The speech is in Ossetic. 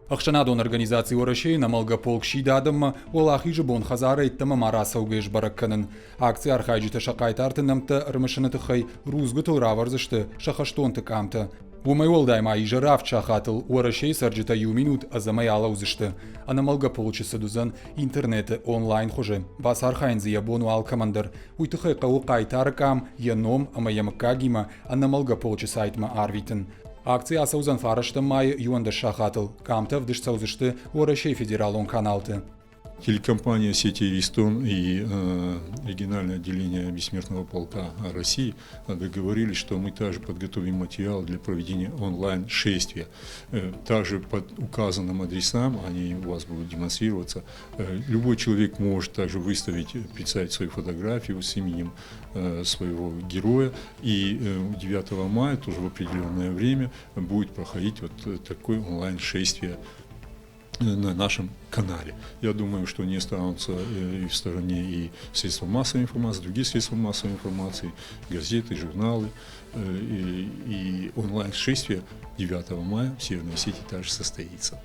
Ӕхсӕнадон организаци Уӕрӕсейы ӕнӕмӕлгӕ полк сиды адӕммӕ Уӕлахизы бон хӕдзарӕй ӕддӕмӕ ма рацӕугӕ сбӕрӕг кӕнын. Акцийы архайджытӕ сӕ хъайтарты нӕмттӕ ӕрымысыны тыххӕй рудзгуытыл равӕрдзысты сӕ хӕстонты къамтӕ. Уымӕй уӕлдай ма изӕры авд сахатыл Уӕрӕсейы цӕрджытӕ иу минут ӕдзӕмӕй алӕудзысты. Ӕнӕмӕлгӕ полчы цыд уыдзӕн интернеты онлайн хуызы. Бацархайын дзы йӕ бон у алкӕмӕн дӕр. Уый тыххӕй хъӕуы хъайтары къам, йӕ ном ӕмӕ йӕ мыггагимӕ ӕнӕмӕлгӕ полчы сайтмӕ арвитын. Акци ацӕудзӕн фарӕстӕм майы 11 сахатыл. Къамтӕ ӕвдыст цӕудзысты Уӕрӕсейы федералон каналты. Телекомпания сети «Ристон» и региональное отделение Бессмертного полка России договорились, что мы также подготовим материал для проведения онлайн-шествия. Также под указанным адресам, они у вас будут демонстрироваться, любой человек может также выставить, представить свою фотографию с именем своего героя. И 9 мая, тоже в определенное время, будет проходить вот такое онлайн-шествие на нашем канале. Я думаю, что не останутся и в стороне и средства массовой информации, другие средства массовой информации, газеты, журналы и онлайн-шествие 9 мая в Северной Осетии также состоится.